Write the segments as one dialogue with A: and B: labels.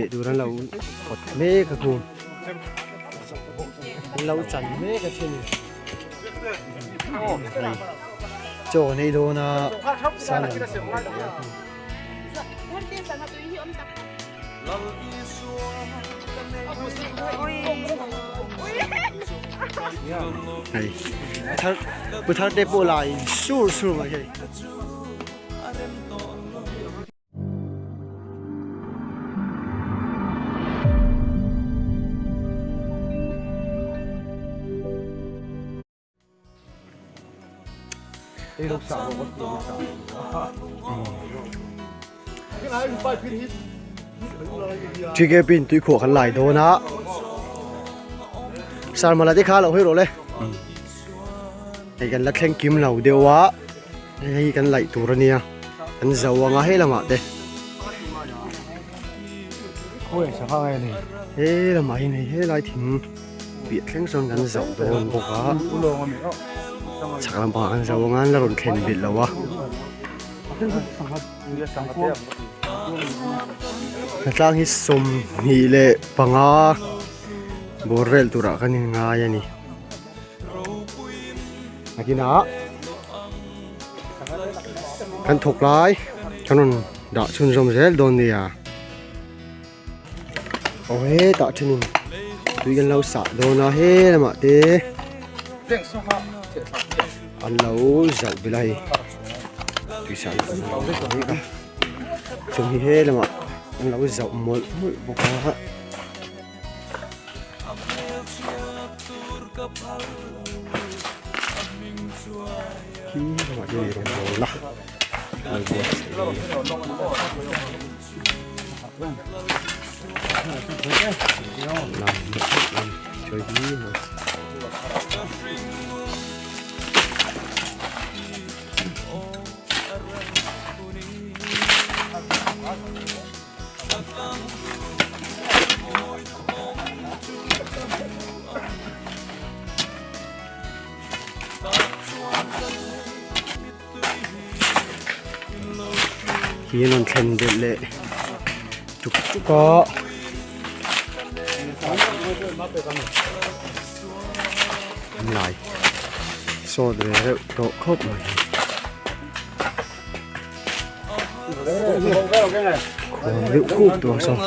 A: theh tur an lo phawt mek a khu an lo chan mek a then hei chaw an ei dawn a san lam hei thar pu thar te pawh lai sur sur mai hei. TKP in tuikhuah kan lai dawn a Sarmala te kha lo hawi rawh le hei kan la thleng kim lo deuh a hei kan laih tur a nia kan zo anga he lamah te he lamah hian hei helai thing piah thleng sawn kan zo dawn bawk a chhak lampangah kan zo anga an la rawn thlen belh lo a. Tlang hi 25 bawr vel turah kan in ngai a ni. Nakinah kan thawk lai kan rawn dah chhunzawm zel dawn nia. Aw hetah thenin tui kan lo sah dawn a he lamah te an lo zauh belh a hei tui sah na an lo zauh mek a chung hi he lamah an lo zauh mawlh mawlh bawk a. Khi lamah hian ei rawn bawl a an buatsaih a ni. Hi an rawn thlen belh leh tuk tuk a an lai sawt ve reuh tawh khawp mai khuang deuh kuk tawh a saw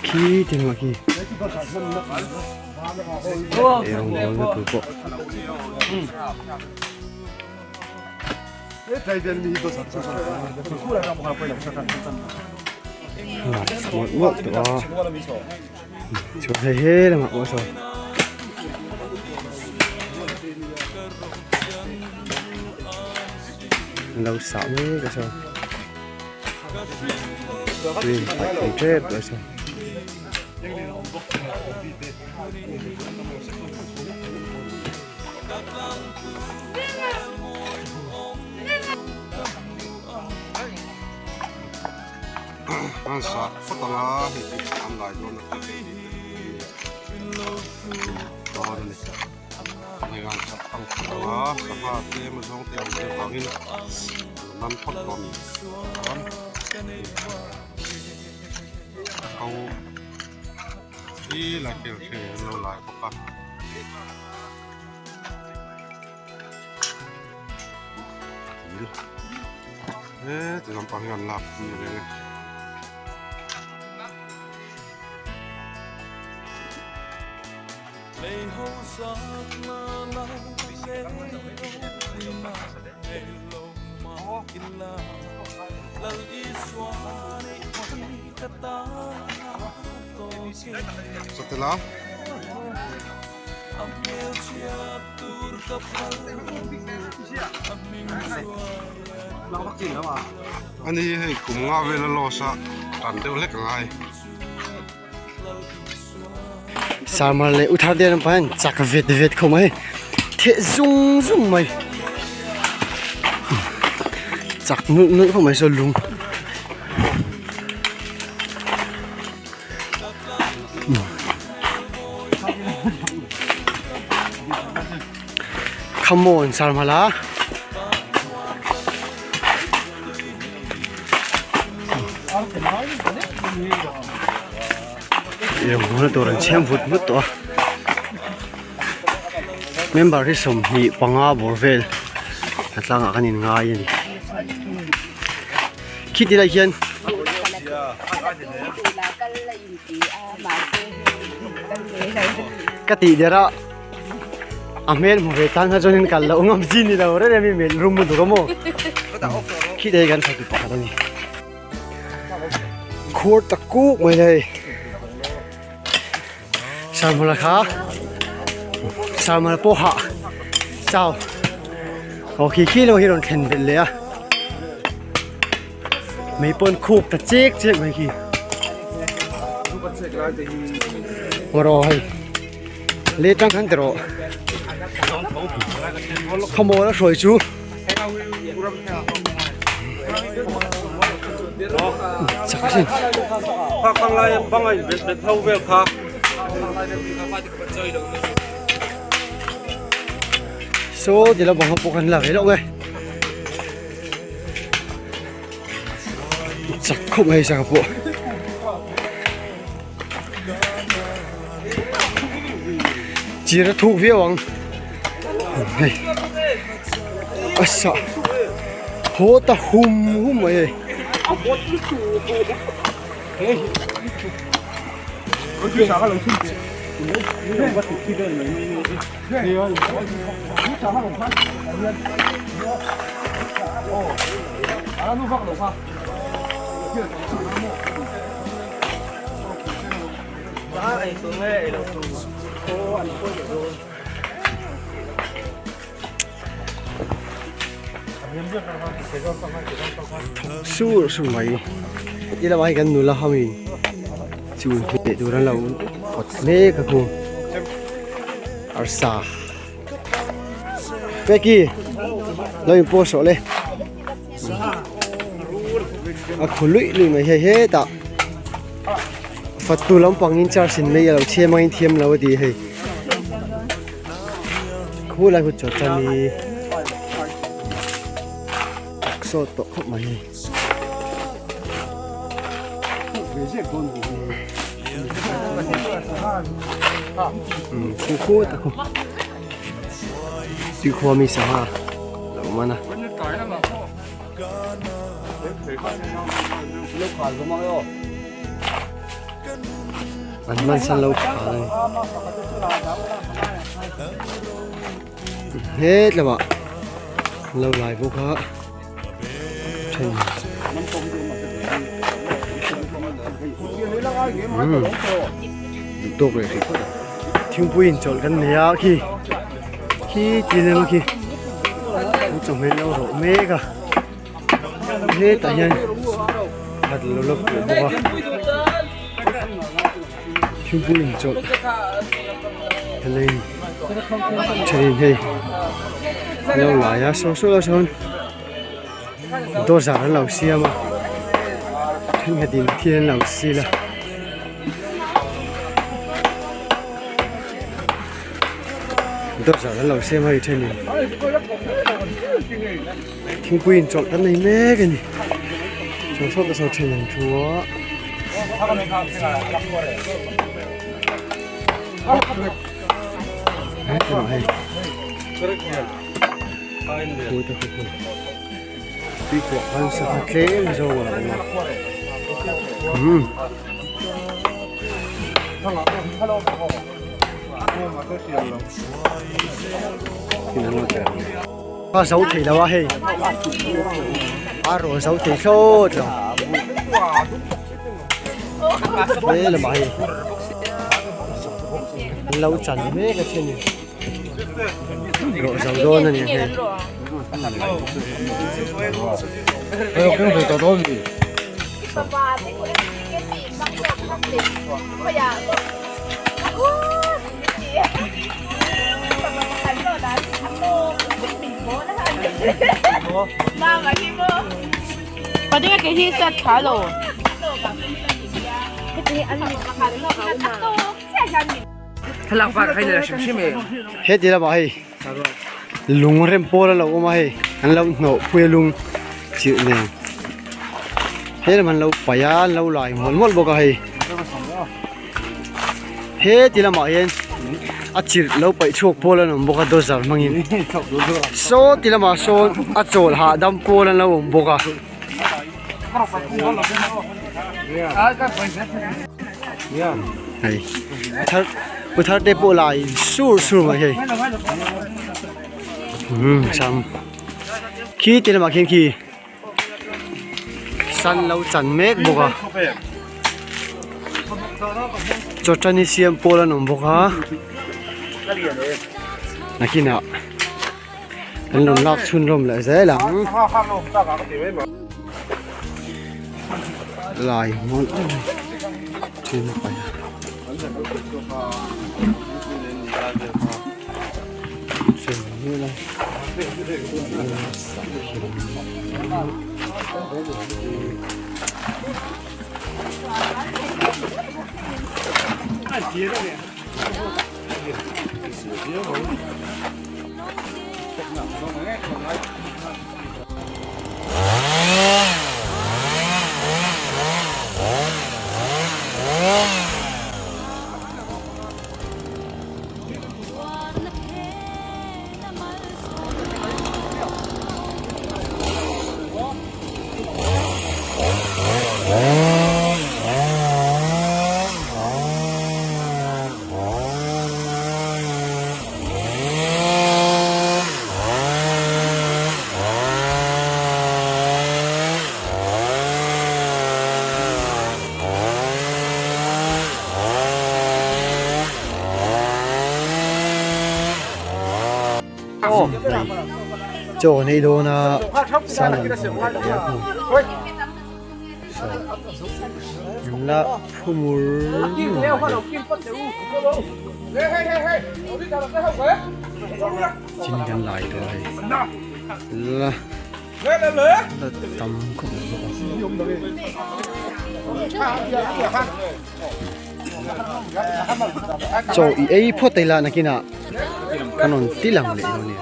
A: khi tinga khi. Ei rawng bawl na tur pawh. Mawlh mawlh tawh a chuan hei he lamah pawh sawn an lo sah mek a sawn tui in paih thei tep tawh a sawn.
B: An sah phawt ang a hei hi an lai dawn a dawn a ni hei an sah ang phawt ang a sangha te mazawng te ang te vangin man phawt dawn a ni. Ho hi la kel the an lo lai bawk a. He ti lampang hi an lak ni reng e. Satela Ani hei kum nga vela loss a tan deuh hlek a ngai.
A: Sarmar leh Uthar te an pahin chak vet vet khawp mai theh zung zung mai chak nulh nulh khawp mai saw lung come on Sarmala. Eirawngbawl tur an chhiam vut vut tawh a member hi 25 bawr vel a tlangah kan inngai a ni khiti lai hian ka tih der a a hmel hmu ve tan kha chuan kal loh ngam chi ni lo reng reng mi rum lutuk a maw khiti hi kan thawk pakhat a ni. Khur tak kuk mai hei sarmala kha sarmala pawh hah chau aw khi khi lo hi rawn thlen belh leh a mei pawn khuk ta chek chek mai khi maw hei leh tang khan tawh khawmawl a hruai chu. Saw ti lampang ho pawh kan la ve loh nge chak khawp mai sangha pawh. Chir a thuk viau ang hei a sah haw ta hum hum mai hei. Sur sur mai ti lamah hi kan nula ho in chu hneh tur an lo pawt mek a khu arsa peki lo in post rawh le. A khu luih luih mai hei hetah fatu lampang in charge in mei alo chhiam angin thiam lo a ti hei khu lai khu chaw tan hi sawt tawh khawp mai hei. Khu khu tak khu tuikhua mi sangha lo man a. An man san lo phal a ni. Het lamah an lo lai bawk a then umm duh tawk leh hrih phawt a thingpui inchawlh kan nei a khi khi tin emaw khi chawhmeh lo rawh mek a hetah hian khat lo la pawh bawk a thingpui inchawlh helai thenin hei lo lai a saw saw ah sawn dawhzar an lo siam a thenkhatin thil an lo sil a. Dawhzar an lo siam a hei thenin thingpui inchawlh kan nei mek a ni saw sawt a saw then an thu a. Tuikhuah khan sangha tlem zawng a lo awm a umm. A zo thei lo a hei a rawn zo thei thlawt lo he lamah hei an lo chan mek a then in rawh zo dawn a ni hei. Heti lamah hei lung rem pawl a lo awm a hei an lo hnawh pui a lung chirh nen. He lam an lo paih a an lo lai mawlh mawlh bawk a hei he ti lamah hian a chirh lo paih chhuak pawl an awm bawk a dozer hmangin saw ti lamah sawn a chawl hahdam pawl an lo awm bawk a. Hei thar pu thar te pawh lai sur sur mai hei umm sam khi ti lamah khian khi. San lo chan mek bawk a chawṭani siam pawl an awm bawk a nakinah an rawn lak chhunrawm leh zel ang lai hmawlh then a paih a. Chaw an ei dawn a san an hmu leh a hmu la phu mur mur mai chin kan lai tawh a hei la. La tam khawp mai bawk a chaw i ei phawt ila nakinah ka rawn ti lang leh dawn nia.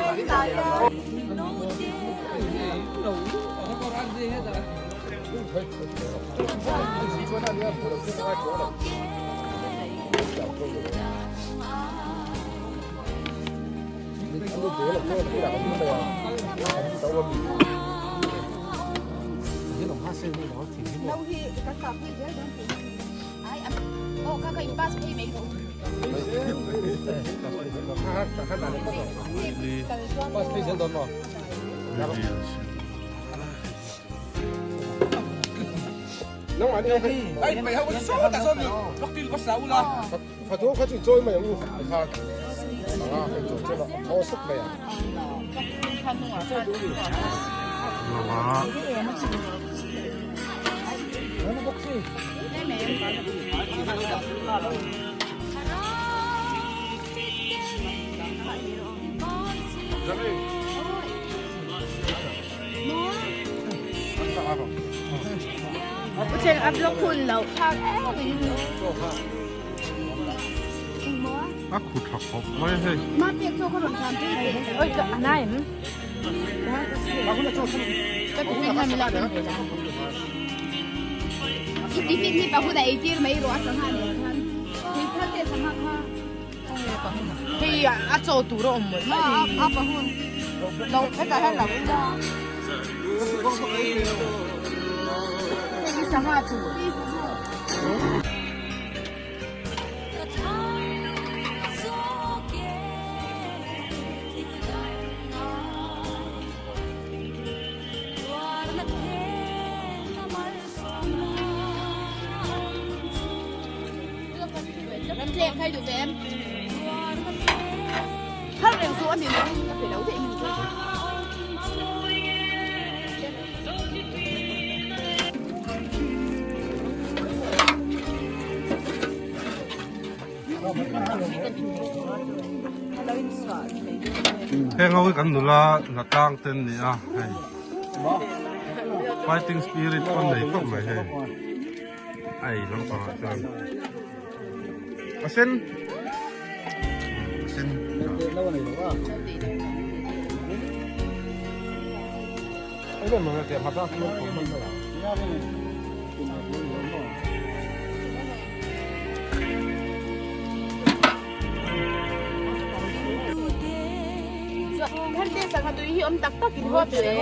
B: A khu tha khawp mai hei. Heng ho hi kan nula la tlang te an ni a hei fighting spirit pawh an nei khawp mai hei a ei lampangah chuan a sen a sen.
C: Tui hi awm tak tak in huap hle.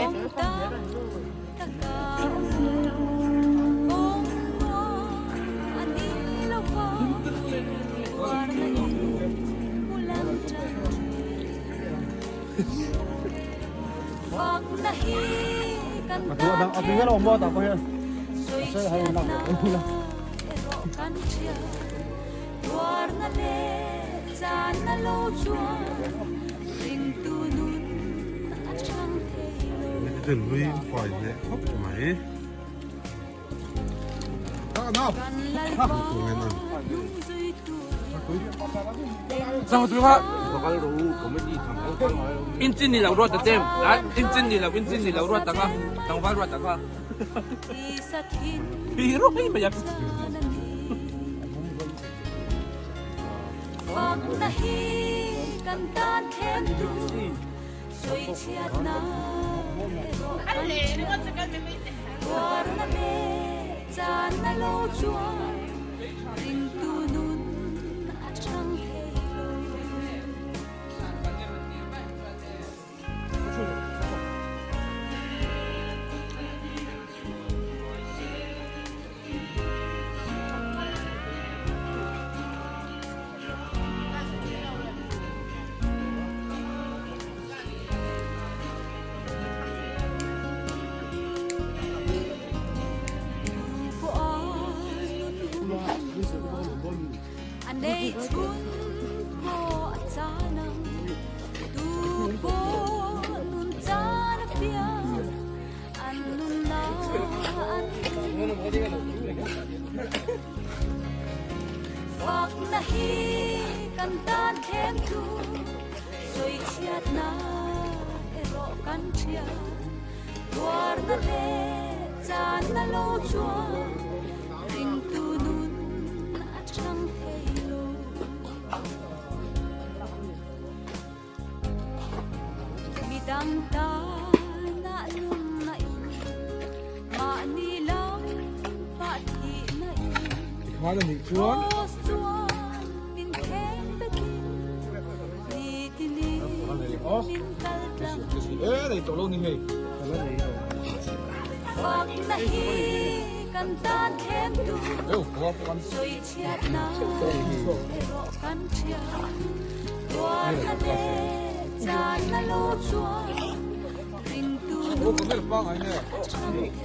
B: Nui fai leh khawp mai.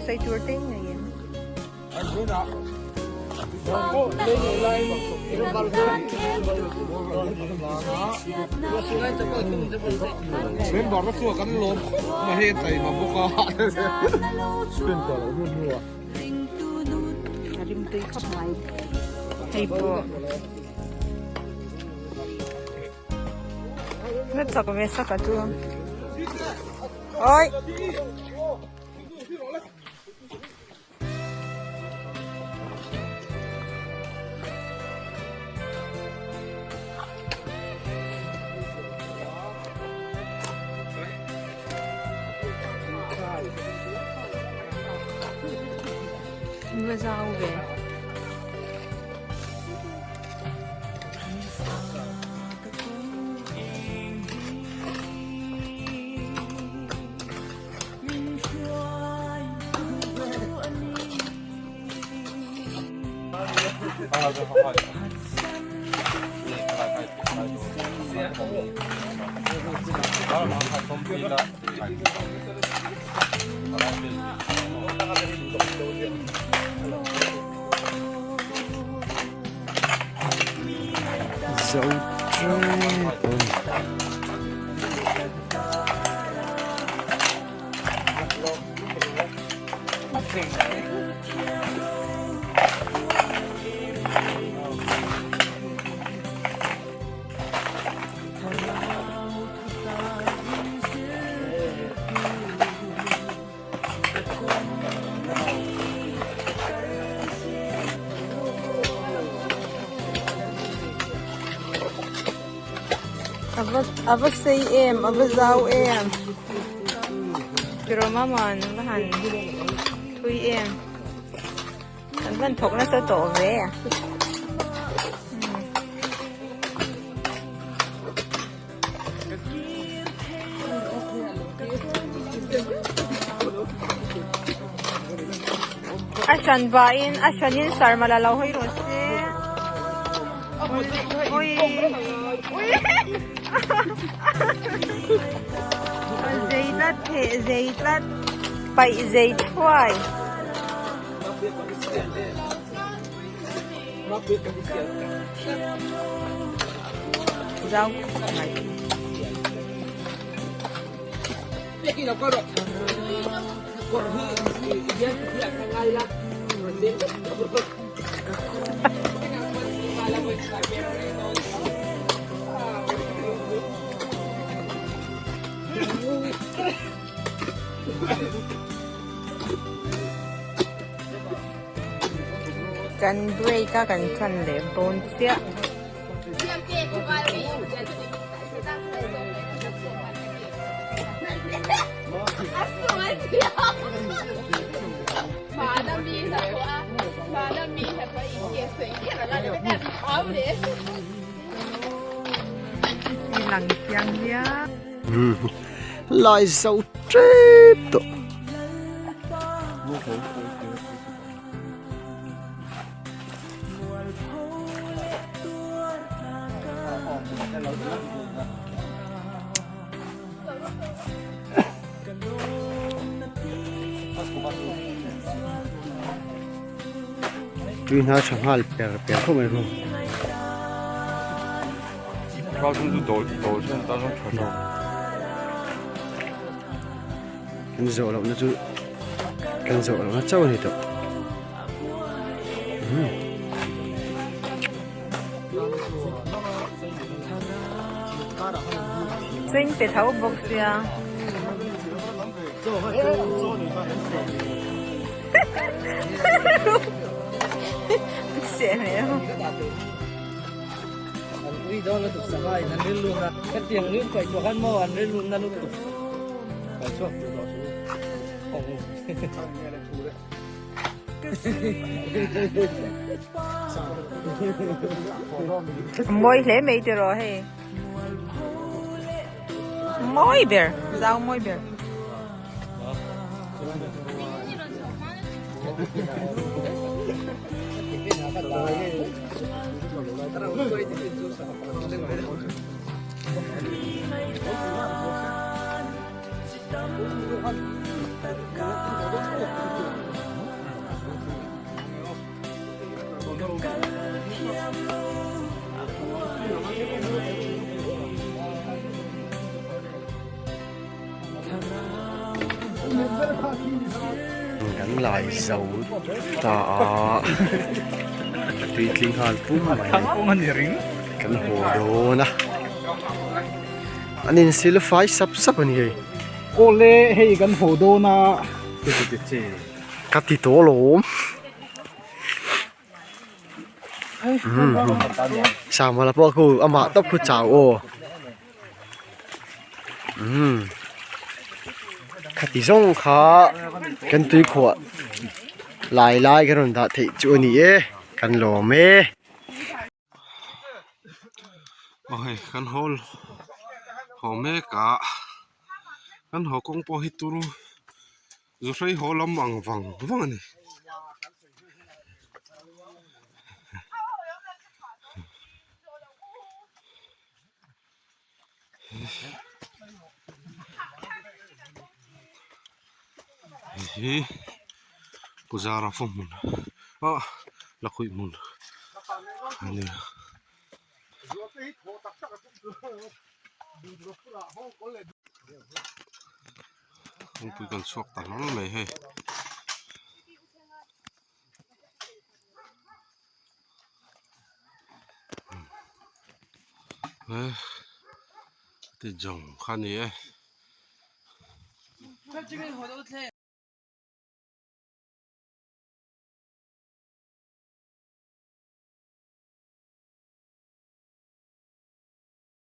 D: Sei tur te ngei em. A rim tui khawp mai. Hei pawh. Na chak ve sak a chu. Oi. Va zau ve.
A: Zo tep a ni.
D: A va sei em a va zau em Tiroma man va han thui em kan van thawk nasa tawh ve a. A hran vahin a hranin sarmala lo hawi rawh se. Ui ui zei tlat theh zei tlat paih zei thuai. Zau khawp mai. Kan break a kan chan leh dawn chiah. Lang chiang hian.
A: Lai zo tep tawh. Tui hna tha nghal per per khawp mai ho. Kan zawh lohna chu kan zawh lohna chauh a ni tawh.
D: Cheng pe tho bawk sia. Seh hmel. Mawi hle mai tiraw hei mawi ber zau mawi ber.
A: Kan lai zo ta a tui tling nghal pum mai kan haw dawn a an insil fai sap sap a ni hei.
C: Awle hei kan haw dawn a.
A: Ka ti tawh alawm. Sangmala pawh khu amah tawp khu chau aw. Umm khati zawng kha kan tui khuah lai lai kan rawn dah theih chu a ni e kan lawm e.
B: Aw hei kan haw haw mek a kan haw kawng pawh hi turu zuhrei haw lam ang vang vang a ni. Hei hi puzara fawm hmun ah lakhuih hmun a ni a. Kawngpui kan chhuak ta hlawl mai hei. Ti zawng kha a ni e.